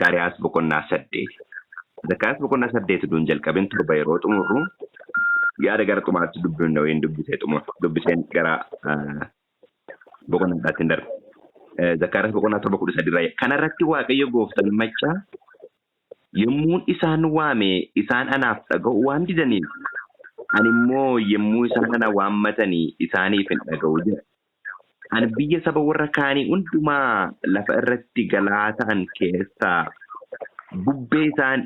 Zakkaariyaas boqonnaa 8. Zakkaariyaas boqonnaa 8 utuu hin jalqabin 7 yeroo xumurru yaada gara xumaatti dubbifna wayiin dubbisee xumura. Dubbiseen gara boqonnaa biraatti hin darbu. Zakkaariyaas boqonnaa 7 13 irraa kanarratti Waaqayyo gooftaan maccaa yommuun isaan waame isaan anaaf dhaga'uu waan didaniif ani immoo yommuu isaan ana waammatanii isaaniif hin dhaga'u jedha. Ani biyya saba warra kaanii hundumaa lafa irratti galaa ta'an keessaa bubbee isaan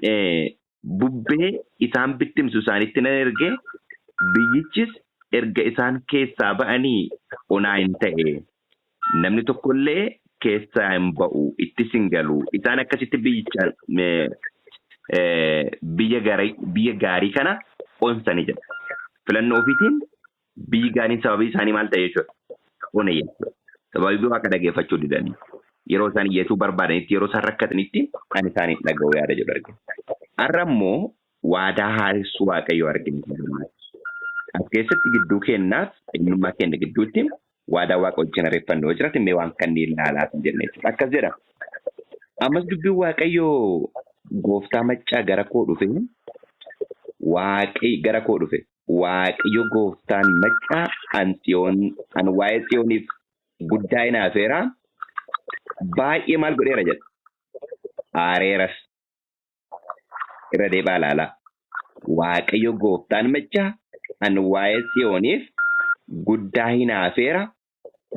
bubbee isaan bittimsu isaanitti nan erge, biyyichis erga isaan keessaa ba'anii onaa in ta'e. Namni tokko illee keessaa hin ba'u, ittis hin galu. Isaan akkasitti biyyicha biyya biyya gaarii kana onsani jedha. Filannoo ofiitiin biyyi gaariin sababii isaanii maal ta'e jechuudha? One jechuudha. Sababii waaqa dhageeffachuu didanii. Yeroo isaan iyyatuu barbaadanitti, yeroo isaan rakkatanitti ani isaan hin dhaga'u yaada jedhu argina. Har'a immoo waadaa haaressuu Waaqayyoo argina. As keessatti gidduu keenyaaf eenyummaa keenya gidduutti waadaa waaqa wajjin hareeffannu yoo jiraate mee waan kanneen ilaalaa kan jenne jechuudha. Akkas jedha. Ammas dubbiin Waaqayyoo gooftaa maccaa gara koo dhufe waaqi gara koo dhufe Waaqayyo gooftaan maccaa an xiyoon an waa'ee xiyooniif guddaa hinaafeera baay'ee maal godheera jedha aareeras irra deebaa ilaalaa Waaqayyo gooftaan maccaa an waa'ee xiyooniif guddaa hinaafeera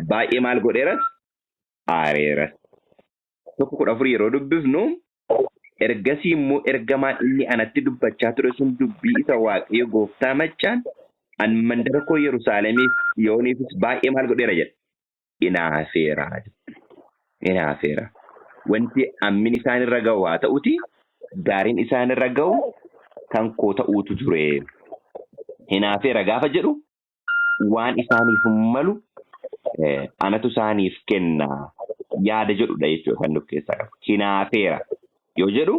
baay'ee maal godheeras aareeras. 1:14 yeroo dubbifnu ergasii immoo ergamaan inni anatti dubbachaa ture sun dubbii isa Waaqayyo gooftaa maccaan an mandara koo Yerusaalemiif Xiyooniifis baay'ee maal godheera jedha. Inaafeera. Inaafeera. Wanti ammin isaan irra ga'u haa ta'uti gaariin isaan irra ga'u kan koo ta'uutu ture. Hinaafeera gaafa jedhu waan isaaniif malu anatu isaaniif kenna yaada jedhudha jechuudha kan nuuf keessaa qabu. Hinaafeera yoo jedhu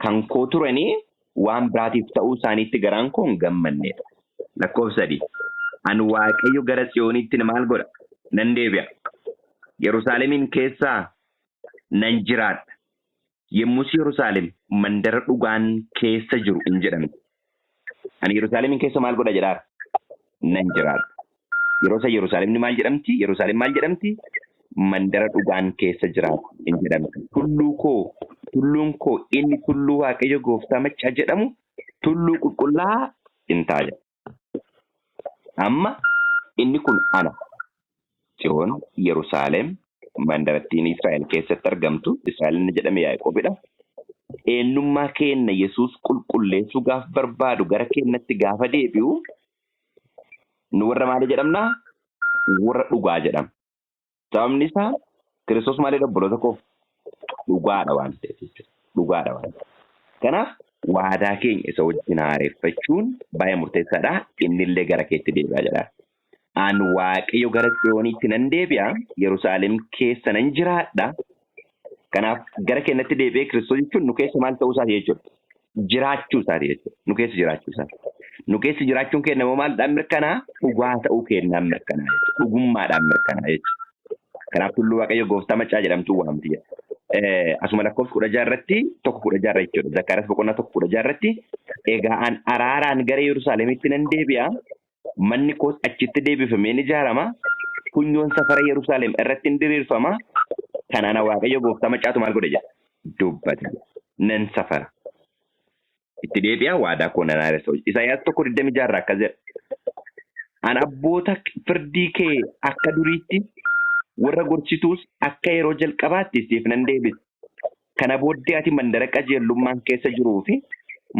kan koo turanii waan biraatiif ta'uu isaaniitti garaan koo hin gammannedha. Lakkoofsa 3. An Waaqayyo gara Tsiyoonitti maal godha? Nan deebi'a. Yerusaalemiin keessaa nan jiraadha. Yommus Yerusaalem mandara dhugaan keessa jiru in jedhamti. Ani Yerusaalemiin keessa maal godha jedhaara? Nan jiraadha. Yeroo isa Yerusaalemni maal jedhamti? Yerusaalem maal jedhamti? Mandara dhugaan keessa jiraatu in jedhamti. Tulluu koo, tulluun koo inni tulluu Waaqayyo gooftaa maccaa jedhamu tulluu qulqullaa in ta'a jedha. Amma inni kun ana. Tsiyoon, Yerusaalem, mandarattiin Israa'el keessatti argamtu, Israa'el inni jedhame Yaaqoobidha. Eenyummaa keenna Yesuus qulqulleessuu gaaf barbaadu gara keennatti gaafa deebi'u, nu warra maali jedhamna? Warra dhugaa jedhama. Sababni isaa Kiristoos maalidha obboloota koo? Dhugaadha waan ta'eef jechuudha. Dhugaadha waan ta'eef. Kanaaf waadaa keenya isa wajjin haareeffachuun baay'ee murteessaadha. Innillee gara keetti deebi'a jedha. An Waaqayyo gara Tsiyooniitti nan deebi'a, Yerusaalem keessa nan jiraadha. Kanaaf gara keenyatti deebi'ee Kiristoos jechuun nu keessa maal ta'uu isaati jechuudha. Jiraachuu isaati jechuudha. Nu keessa jiraachuu isaati. Nu keessa jiraachuun keenya immoo maalidhaan mirkanaa? Dhugaa ta'uu keenyaan mirkanaa jechuudha. Dhugummaadhaan mirkanaa jechuudha. Kanaaf tulluu Waaqayyo gooftaa maccaa jedhamtuu waamti jedha. Asuma lakkoofsa 16 irratti 1:16 irra jechuudha. Zakkaariyaas boqonnaa 1:16 irratti egaa an araaraan gara Yerusaalemitti nan deebi'a. Manni koos achitti deebifamee ni ijaarama. Funyoon safara Yerusaalem irratti in diriirfama. Kan ana Waaqayyo gooftaa maccaatu maal godhe jedha. Dubbate. Nan safara. Itti deebi'a waadaa koo nan haaressa. Isaayyaas 1:26 irraa akkas jedha. An abboota firdii kee akka duriitti warra gorsituus akka yeroo jalqabaatti siif nan deebisa. Kana booddee ati mandara qajeelummaan keessa jiruu fi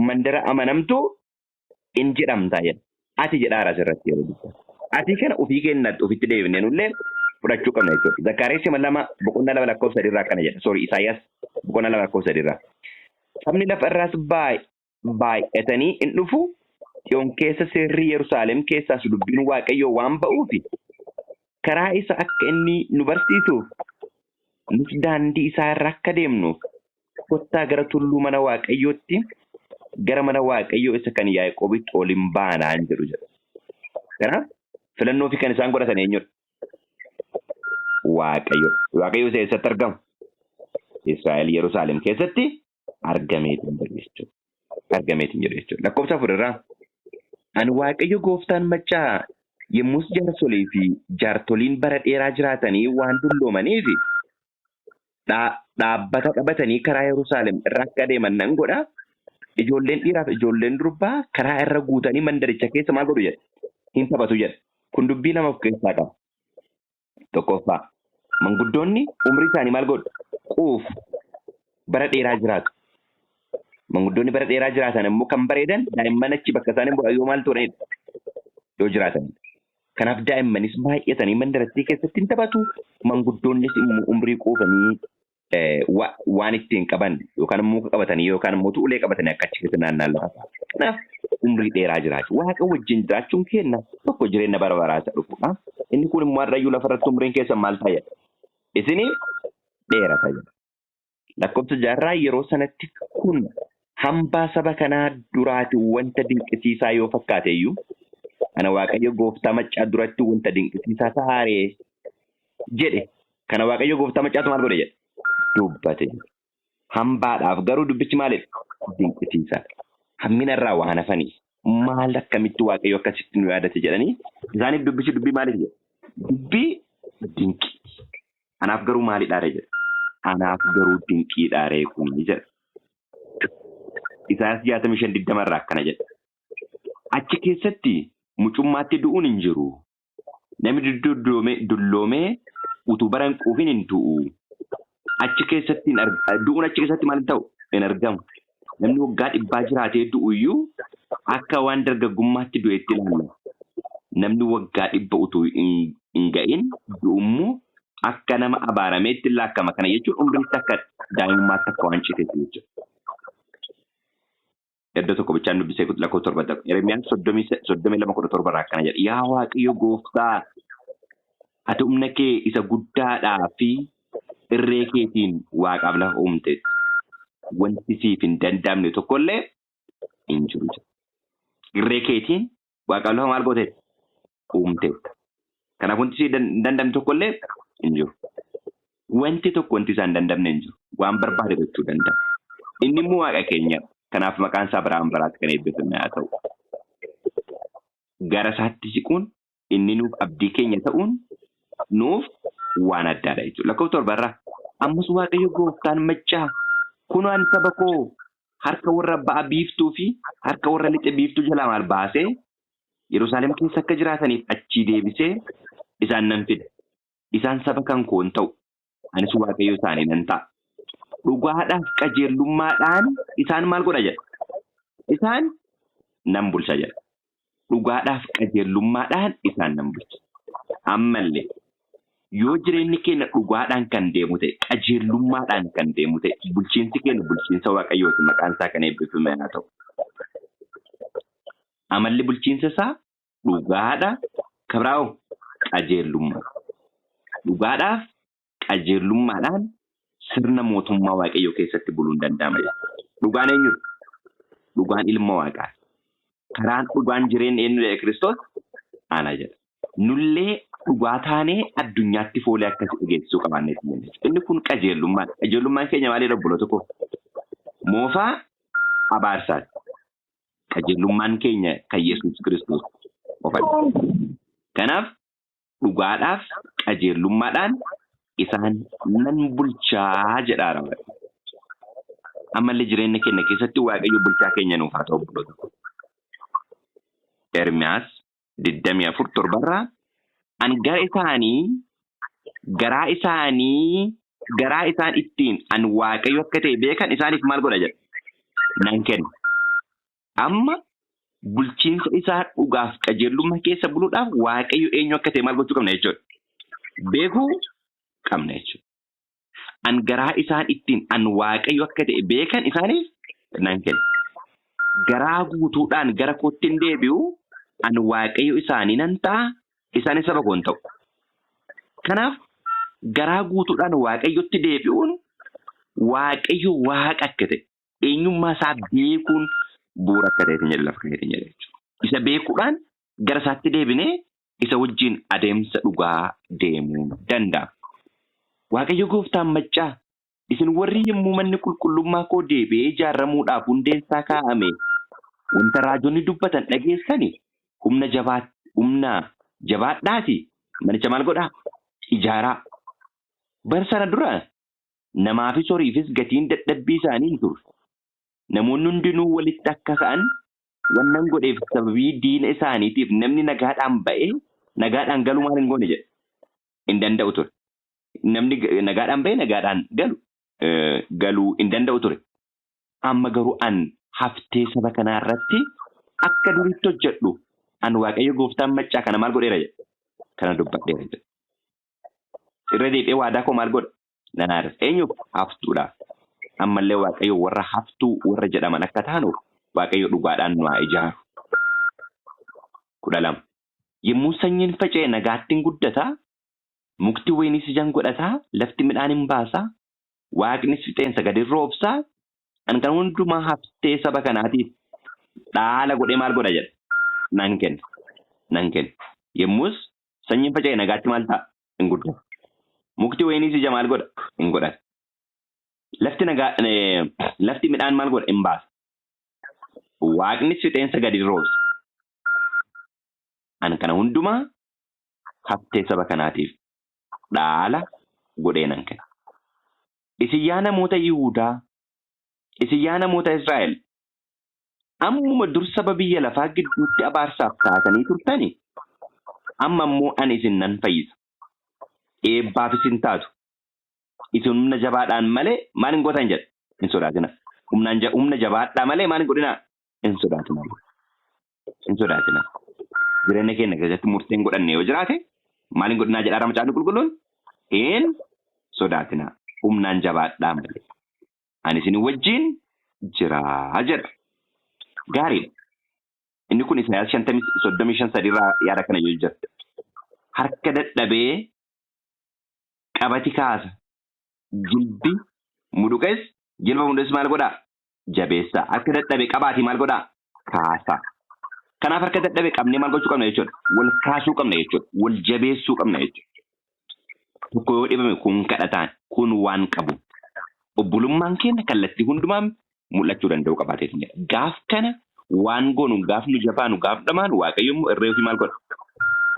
mandara amanamtuu in jedhamta jedha. Ati jedhaara asirratti yeroo dubbatu. Ati kana ofii keenyatti ofitti deebinee nullee fudhachuu qabna jechuudha. Zakkaariyaas 2 boqonnaa 2 lakkoofsa 3 irraa akkana jedha. Sorry Isaayyaas boqonnaa 2 lakkoofsa 3 irraa. Sabni lafa irraas baay'atanii in dhufu Xiyoon keessa seerri Yerusaalem keessaas dubbiin Waaqayyoo waan ba'uuf karaa isa akka inni nu barsiisuuf nus daandii isaa irra akka deemnuuf kottaa gara tulluu mana Waaqayyootti gara mana Waaqayyoo isa kan Yaaqoobitti ol hin baanaa hin jedhu jedha. Kanaaf filannoo fi kan isaan godhatan eenyudha? Waaqayyo. Waaqayyo isa eessatti argama? Israa'el Yerusaalem keessatti argameetiin jedhu jechuudha. Argameetiin jedhu jechuudha. Lakkoofsa 4 irraa ani Waaqayyo gooftaan maccaa yommus jaarsolii fi jaartoliin bara dheeraa jiraatanii waan dulloomaniif dhaabbata qabatanii karaa Yerusaalem irra akka adeeman nan godha. Ijoolleen dhiiraaf ijoolleen durbaa karaa irra guutanii mandaricha keessa maal godhu jedha? Hin taphatu jedha. Kun dubbii lama of keessaa qaba. Tokkoffaa, manguddoonni umrii isaanii maal godhu? Quufu. Bara dheeraa jiraatu. Manguddoonni bara dheeraa jiraatan immoo kan bareedan daa'imman achi bakka isaanii bu'an yoo maal turanidha? Yoo jiraatanidha. Kanaaf daa'immanis baay'atanii mandarattii keessatti hin taphatu. Manguddoonnis immoo umrii quufanii waan ittiin qaban yookaan muka qabatanii yookaan immoo ulee qabatanii akka achi keessa naanna'an lafa. Kanaaf umrii dheeraa jiraachuu. Waaqa wajjin jiraachuun kenna tokko jireenya bara baraa isa dhufudha. Inni kun immoo har'ayyuu lafarratti umriin keessan maal ta'a jedha? Isiniif dheerata jedha. Lakkoofsa jaarraa yeroo sanatti kun hambaa saba kanaa duraati wanta dinqisiisaa yoo fakkaate iyyuu ana Waaqayyo gooftaa maccaa duratti wanta dinqisiisaa taaree jedhe. Kana Waaqayyo gooftaa maccaatu maal godhe jedha? Dubbate. Hambaadhaaf garuu dubbichi maalidha? Dinqisiisaadha. Hammina irraa waan hafaniif maal akkamitti Waaqayyo akkasitti nu yaadate jedhanii isaaniif dubbichi dubbii maaliif jedha? Dubbii dinqii. Anaaf garuu maalidhaaree jedha? Anaaf garuu dinqiidhaaree kun jedha. Isaayyaas 65:20 irraa akkana jedha. Achi keessatti mucummaatti du'uun hin jiru. Namni dulloomee utuu bara hin quufin hin du'u. Achi keessatti du'uun achi keessatti maal ta'u? Hin argamu. Namni waggaa 100 jiraatee du'u iyyuu akka waan dargaggummaatti du'etti ilaallama. Namni waggaa 100 utuu hin ga'in du'u immoo akka nama abaarameetti laakkama. Kana jechuun umriitti akka daa'imummaatti akka waan citeetti jechuudha. Iddoo tokko bichaan dubbisee lakkoofsa 7 darba. Ermiyaas 32:17 irraa akkana jedha. Yaa Waaqayyo gooftaa, ati humna kee isa guddaadhaa fi irree keetiin waaqaaf lafa uumteetta. Wanti siif hin danda'amne tokkollee hin jiru jedha. Irree keetiin waaqaaf lafa maal gooteetta? Uumteetta. Kanaaf wanti siif hin danda'amne tokkollee hin jiru. Wanti tokko wanti isaan danda'amne hin jiru. Waan barbaade gochuu danda'a. Inni immoo Waaqa keenya. Kanaaf maqaan isaa baraan baraatti kan eebbifame haa ta'u. Gara isaatti siquun inni nuuf abdii keenya ta'uun nuuf waan addaadha jechuudha. Lakkoofsa 7 irraa ammas Waaqayyo gooftaan maccaa kunoo ani saba koo harka warra ba'a biiftuu fi harka warra lixa biiftuu jalaa maal baasee Yerusaalem keessa akka jiraataniif achii deebisee isaan nan fida. Isaan saba kan koo hin ta'u. Anis Waaqayyo isaanii nan ta'a. Dhugaadhaaf qajeellummaadhaan isaan maal godha jedha? Isaan nan bulcha jedha. Dhugaadhaaf qajeellummaadhaan isaan nan bulcha. Ammallee yoo jireenyi keenya dhugaadhaan kan deemu ta'e, qajeellummaadhaan kan deemu ta'e, bulchiinsi keenya bulchiinsa Waaqayyooti, maqaan isaa kan eebbifame haa ta'u. Amalli bulchiinsa isaa dhugaadha, kabiraa'oo qajeellummaa. Dhugaadhaaf qajeellummaadhaan sirna mootummaa Waaqayyoo keessatti buluun danda'ama jechuudha. Dhugaan eenyudha? Dhugaan ilma Waaqaa. Karaan dhugaan jireenya eenyudha? Kiristoos ana jedha. Nullee dhugaa taanee addunyaatti foolee akkasii dhageessisuu qabaannee jenna. Inni kun qajeellummaadha. Qajeellummaan keenya maalidha obboloota koo? Moofaa abaarsaati. Qajeellummaan keenya kan Yesuus Kiristoos qofadha. Kanaaf dhugaadhaaf qajeellummaadhaan isaan nan bulchaa jedhaara. Ammallee jireenya keenya keessatti Waaqayyo bulchaa keenya nuuf haa ta'u obboloota. Ermiyaas 24:7 irraa an gara isaanii garaa isaanii garaa isaan ittiin an Waaqayyo akka ta'e beekan isaaniif maal godha jedha? Nan kenna. Amma bulchiinsa isaa dhugaaf qajeellummaa keessa buluudhaaf Waaqayyo eenyu akka ta'e maal gochuu qabna jechuudha? Beekuu qabna jechuudha. An garaa isaan ittiin an Waaqayyo akka ta'e beekan isaaniif nan kenna. Garaa guutuudhaan gara kootti hin deebi'u, an Waaqayyo isaanii nan ta'a, isaanis saba koo hin ta'u. Kanaaf garaa guutuudhaan Waaqayyotti deebi'uun Waaqayyo Waaqa akka ta'e eenyummaa isaa beekuun bu'uura akka ta'e jedhe lafa kaa'eetiin jedhe jechuudha. Isa beekuudhaan gara isaatti deebinee isa wajjin adeemsa dhugaa deemuu danda'a. Waaqayyo gooftaan maccaa Isin warri yommuu manni qulqullummaa koo deebi'ee ijaaramuudhaaf hundeensaa kaa'ame wanta raajonni dubbatan dhageessani humna jabaa humna jabaadhaati manicha maal godhaa? Ijaaraa. Bara sana dura namaafis horiifis gatiin dadhabbii isaanii hin turre. Namoonni hundinuu walitti akka ka'an wannan godheef sababii diina isaaniitiif namni nagaadhaan ba'ee nagaadhaan galu maal hin goone jedhe. Hin danda'u ture. Namni nagaadhaan ba'ee nagaadhaan galu galuu hin danda'u ture. Amma garuu an haftee saba kanaa irratti akka duriitti hojjedhu an Waaqayyo gooftaan maccaa kana maal godheera jedhe. Kana dubbadheera jedhe. Irra deebi'ee waadaa koo maal godha? Nan haaressa. Eenyuuf? Haftuudhaaf. Ammallee Waaqayyo warra haftuu warra jedhaman akka taanuuf Waaqayyo dhugaadhaan nu haa ijaaru. 12. Yommuu sanyiin faca'e nagaatti hin guddata, mukti wayiniis ija hin godhata, lafti midhaan hin baasa, Waaqnis fixeensa gad hin roobsa, an kan hundumaa haftee saba kanaatiif dhaala godhee maal godha jedha? Nan kenna. Nan kenna. Yommus sanyiin faca'e nagaatti maal ta'a? Hin guddata. Mukti wayiniis ija maal godha? Hin godhata. Lafti nagaa lafti midhaan maal godha? Hin baasa. Waaqnis fixeensa gadi roobsa. An kana hundumaa haftee saba kanaatiif dhaala godhee nan kenna. Isin yaa namoota Yihuudaa, isin yaa namoota Israa'el, ammuma dur saba biyya lafaa gidduutti abaarsaaf taatanii turtani, amma immoo ani isin nan fayyisa. Eebbaaf isin taatu. Isin humna jabaadhaan malee maal hin gootan jedha. Hin sodaatina. Humnaan humna jabaadhaa malee maal hin godhinaa? Hin sodaatina. Hin sodaatina. Jireenya keenya keessatti murteen godhanne yoo jiraate maal hin godhinaa jedhaa macaafni qulqulluun? Hin sodaatina. Humnaan jabaadhaa malee. Ani isin wajjin jira jedha. Gaariidha. Inni kun Isaayyaas 35:3 irraa yaada kana yoo jira. Harka dadhabee qabati kaasa. Jilbi muduqes jilba muduqes maal godhaa? Jabeessaa. Harka dadhabe qabaatii maal godhaa? Kaasaa. Kanaaf harka dadhabe qabnee maal gochuu qabna jechuudha? Wal kaasuu qabna jechuudha. Wal jabeessuu qabna jechuudha. Tokko yoo dhibame kun kadhataan kun waan qabu. Obbolummaan keenya kallattii hundumaan mul'achuu danda'uu qabaateetu jedha. Gaaf kana waan goonu gaaf nu jabaanu gaaf dhamaanu Waaqayyo immoo irree ofii maal godha?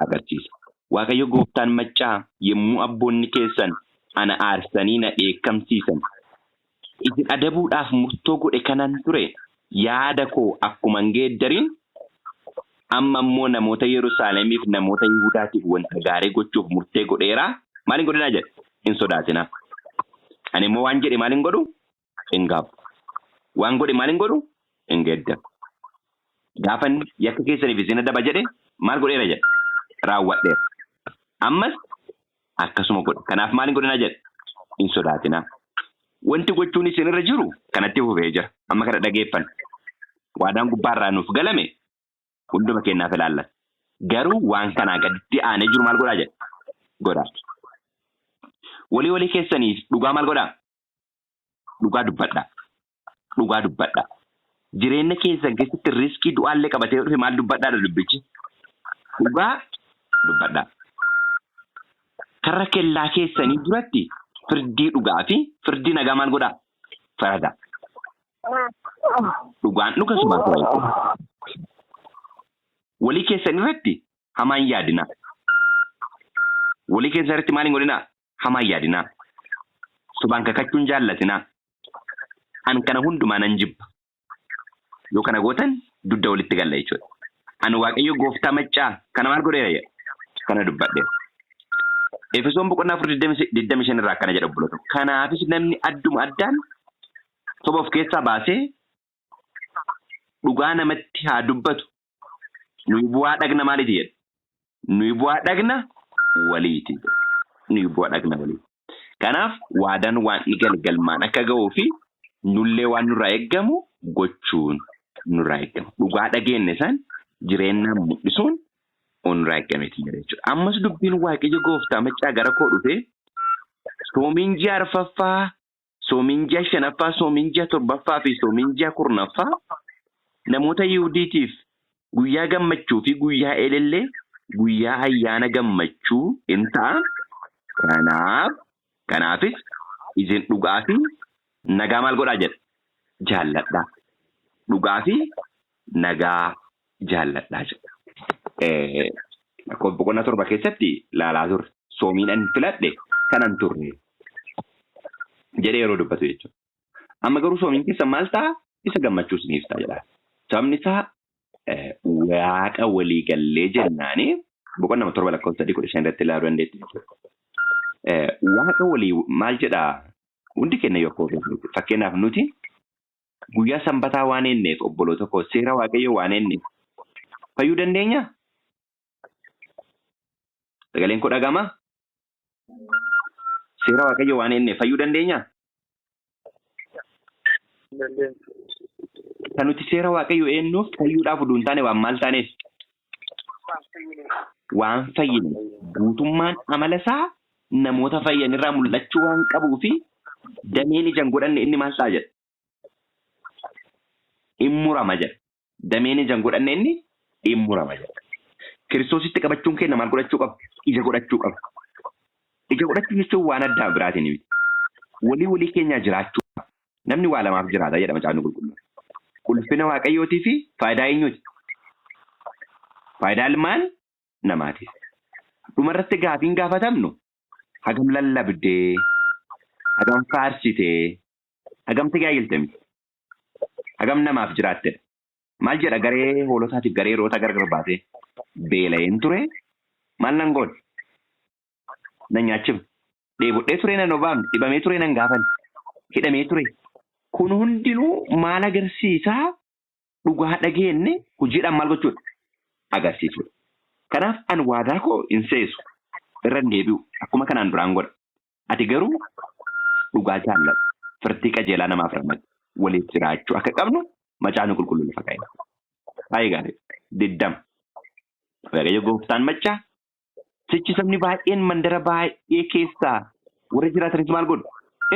Agarsiisa. Waaqayyo gooftaan maccaa yommuu abboonni keessan ana aarsanii na dheekkamsiisan isin adabuudhaaf murtoo godhe kanan ture yaada koo akkuma hin geeddariin amma immoo namoota Yerusaalemiif namoota Yihudaatiif wanta gaarii gochuuf murtee godheera. Maal hin godhinaa jedhe? Hin sodaatinaa. Ani immoo waan jedhe maal hin godhu? Hin gaabbu. Waan godhe maal hin godhu? Hin geeddaru. Gaafan yakka keessaniif isin adaba jedhe maal godheera jedhe? Raawwadheera. Ammas akkasuma godha. Kanaaf maal hin godhinaa jedhe? Hin sodaatinaa. Wanti gochuun isin irra jiru kanatti fufee jira. Amma kana dhageeffan. Waadaan gubbaarraa nuuf galame hunduma keenyaaf ilaallata. Garuu waan kanaa gaditti aanee jiru maal godhaa jedhe? Godhaa. Walii walii keessaniif dhugaa maal godhaa? Dhugaa dubbadhaa. Dhugaa dubbadhaa. Jireenya keessan keessatti riskii du'aallee qabatee dhufe maal dubbadhaadha dubbichi? Dhugaa dubbadhaa. Karra kellaa keessanii duratti firdii dhugaa fi firdii nagaa maal godhaa? Faradaa. Dhugaan dhuga sobaan soba jechuudha. Walii keessan irratti hamaan yaadinaa. Walii keessan irratti maal hin godhinaa? Hamaa hin yaadinaa. Sobaan kakachuu hin jaallatinaa. An kana hundumaa nan jibba. Yoo kana gootan dugda walitti galla jechuudha. Ani Waaqayyo gooftaa maccaa kana maal godheera jedha. Kana dubbadheera. Efesoon boqonnaa 4 25 irraa akkana jedha obboloota. Kanaafis namni adduma addaan soba of keessaa baasee dhugaa namatti haa dubbatu. Nuyi bu'aa dhagna maaliiti jedha? Nuyi bu'aa dhagna waliiti. Nuyi bu'aa dhagna waliiti. Kanaaf waadaan waan ni gale galmaan akka ga'uu fi nullee waan nurraa eeggamu gochuun nurraa eeggama. Dhugaa dhageenne san jireenyaan mul'isuun nurraa eeggameeti jira jechuudha. Ammas dubbiin Waaqayyo gooftaa maccaa gara koo dhufee soomiin ji'a arfaffaa, soomiin ji'a shanaffaa, soomiin ji'a torbaffaa fi soomiin ji'a kurnaffaa namoota Yihudiitiif guyyaa gammachuu fi guyyaa elellee guyyaa ayyaana gammachuu in ta'a. Kanaaf kanaafis Isin dhugaa fi nagaa maal godhaa jedha? Jaalladhaa. Dhugaa fi nagaa jaalladhaa jedha. Lakkoofsa boqonnaa 7 keessatti laalaa turre. Soomiin ani filadhe kanan turre jedhee yeroo dubbatu jechuudha. Amma garuu soomiin keessa maal ta'a? Isa gammachuu isiniif ta'a jedha. Sababni isaa waaqa walii gallee jennaani boqonnaa 7 lakkoofsa 3 15 irratti ilaaluu dandeettu jechuudha. Waaqa walii maal jedhaa? Hundi keenya yoo akkuma beeknutti fakkeenyaaf nuti guyyaa sanbataa waan eenneef obboloota koo seera waaqayyoo waan eenneef fayyuu dandeenyaa? Sagaleen koo dhaga'amaa? Seera waaqayyoo waan eenneef fayyuu dandeenyaa? Kan nuti seera waaqayyoo eennuuf fayyuudhaaf utuu hin taane waan maal taaneef? Waan fayyine guutummaan amala isaa namoota fayyan irraa mul'achuu waan qabuu fi dameen ija hin godhanne inni maal ta'a jedha? In murama jedha. Dameen ija hin godhanne inni in murama jedha. Kiristoositti qabachuun keenya maal godhachuu qaba? Ija godhachuu qaba. Ija godhachuu jechuun waan addaa biraatiin miti. Walii walii keenyaa jiraachuu qaba. Namni waa lamaaf jiraata jedha macaafni qulqulluun. Ulfina Waaqayyootii fi faayidaa eenyuuti? Faayidaa ilmaan namaatiif. Dhumarratti gaafiin gaafatamnu hagam lallabdee, hagam faarsitee, hagam tajaajilte miti. Hagam namaaf jiraattedha. Maal jedha garee hoolotaatiif garee re'ootaa gargar baasee beela'een ture maal nan goone? Nan nyaachifne. Dheebodhee ture nan obaafne. Dhibamee ture nan gaafanne. Hidhamee ture. Kun hundinuu maal agarsiisaa? Dhugaa dhageenne hojiidhaan maal gochuudha? Agarsiisuudha. Kanaaf an waadaa koo hin seesu. Irra hin deebi'u. Akkuma kanaan duraan godha. Ati garuu dhugaa jaalladhu. Firdii qajeelaa namaaf ramadi. Waliif jiraachuu akka qabnu macaafni qulqulluun lafa kaa'eera. Baay'ee gaarii. 20. Waaqayyo gooftaan maccaa sichi sabni baay'een mandara baay'ee keessaa warri jiraatanis maal godhu?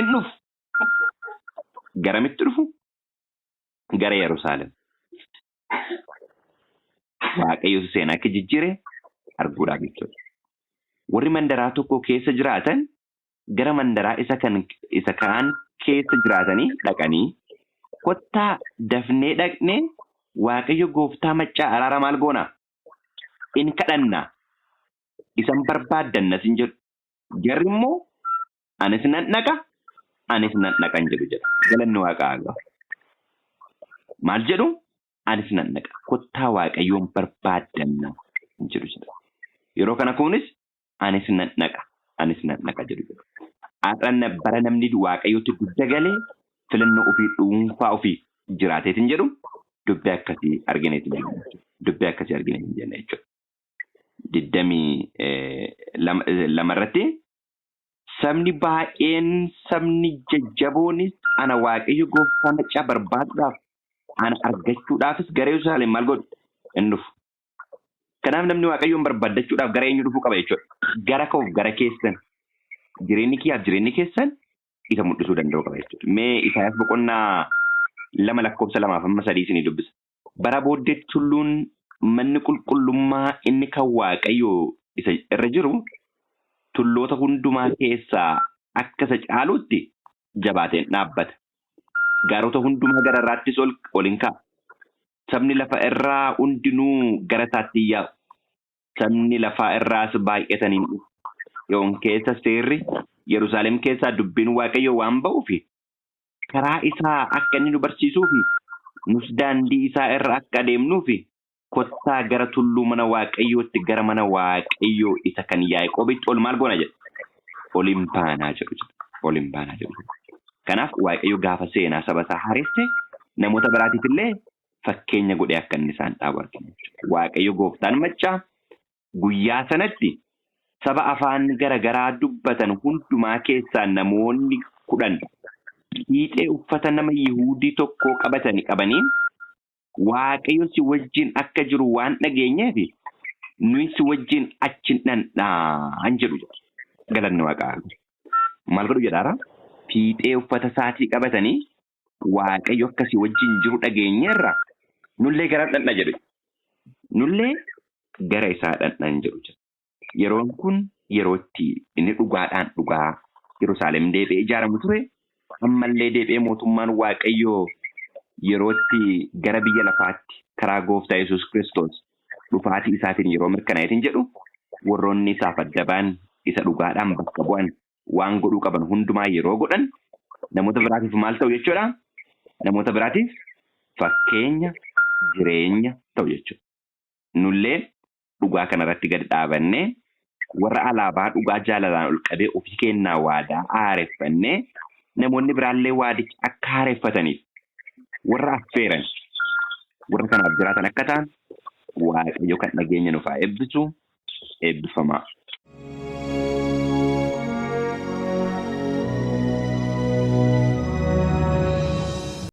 In dhufu. Garamitti dhufu? Gara Yerusaalem. Waaqayyo seenaa akka jijjiire arguudhaaf jechuudha. Warri mandaraa tokko keessa jiraatan gara mandaraa isa kan isa kaan keessa jiraatanii dhaqanii kottaa dafnee dhaqnee Waaqayyo gooftaa maccaa araara maal goona? In kadhanna. Isan barbaaddannas hin jedhu. Jarri immoo anis nan dhaqa, anis nan dhaqan jedhu jedha. Galanni Waaqaa haa ga'u. Maal jedhu? Anis nan dhaqa. Kottaa Waaqayyoon barbaaddanna hin jedhu jedha. Yeroo kana kunis anis nan dhaqa, anis nan dhaqa jedhu jedha. Har'a bara namni Waaqayyotti dugda galee filannoo ofii dhuunfaa ofii jiraateetiin jedhu dubbii akkasii argineetiin jenna jechuudha. Dubbii akkasii argineetiin jenna jechuudha. 22 irratti sabni baay'een sabni jajjaboonis ana Waaqayyo gooftaa maccaa barbaaduudhaaf ana argachuudhaafis gara Yerusaalem maal godhu hin dhufu. Kanaaf namni Waaqayyoon barbaaddachuudhaaf gara eenyu dhufuu qaba jechuudha. Gara koof gara keessan jireenyi kiyyaaf jireenyi keessan isa mul'isuu danda'u qaba jechuudha. Mee Isaayyaas boqonnaa 2 lakkoofsa 2 hamma 3 isinii dubbisa. Bara booddeetti tulluun manni qulqullummaa inni kan Waaqayyoo isa irra jiru tulloota hundumaa keessaa akka isa caaluutti jabaateen dhaabbata. Gaarota hundumaa gararraattis ol ol in ka'a. Sabni lafa irraa hundinuu gara isaatti in yaa'u. Sabni lafaa irraas baay'atanii in dhufu. Xiyoon keessa seerri, Yerusaalem keessaa dubbiin Waaqayyoo waan ba'uuf, karaa isaa akka inni nu barsiisuuf, nus daandii isaa irra akka adeemnuuf, kottaa gara tulluu mana Waaqayyootti, gara mana Waaqayyoo isa kan Yaaqoobitti ol maal goona jedha? Ol in baanaa jedhu jedha. Ol in baanaa jedhu jedha. Kanaaf Waaqayyo gaafa seenaa saba isaa haaresse namoota biraatiif illee fakkeenya godhee akka inni isaan dhaabu argina jechuudha. Waaqayyo gooftaan maccaa guyyaa sanatti saba afaan gara garaa dubbatan hundumaa keessaa namoonni 10 fiixee uffata nama Yihuudii tokkoo qabatani qabanii Waaqayyo si wajjin akka jiru waan dhageenyeef nuyi si wajjin achi hin dhandhaan jedhu jedha. Galanni Waaqaa haa ga'u. Maal godhu jedhaara? Fiixee uffata isaatii qabatanii Waaqayyo akka si wajjin jiru dhageenyeerra nullee gara dhandha jedhu. Nullee gara isaa dhandhan jedhu jedha. Yeroon kun yeroo itti inni dhugaadhaan dhugaa Yerusaalem deebi'ee ijaaramu ture. Ammallee deebi'ee mootummaan Waaqayyoo yerootti gara biyya lafaatti karaa gooftaa Yesuus Kiristoos dhufaatii isaatiin yeroo mirkanaa'eetiin jedhu warroonni isaaf adda ba'an isa dhugaadhaan bakka bu'an waan godhuu qaban hundumaa yeroo godhan namoota biraatiif maal ta'u jechuudha? Namoota biraatiif fakkeenya jireenya ta'u jechuudha. Nullee dhugaa kanarratti gad dhaabannee warra alaabaa dhugaa jaalalaan ol qabee ofii kennaa waadaa haareffannee namoonni biraallee waadicha akka haareffataniif warra affeeran warra kanaaf jiraatan akka ta'an Waaqayyo kan dhageenya nuuf haa eebbisu. Eebbifamaa.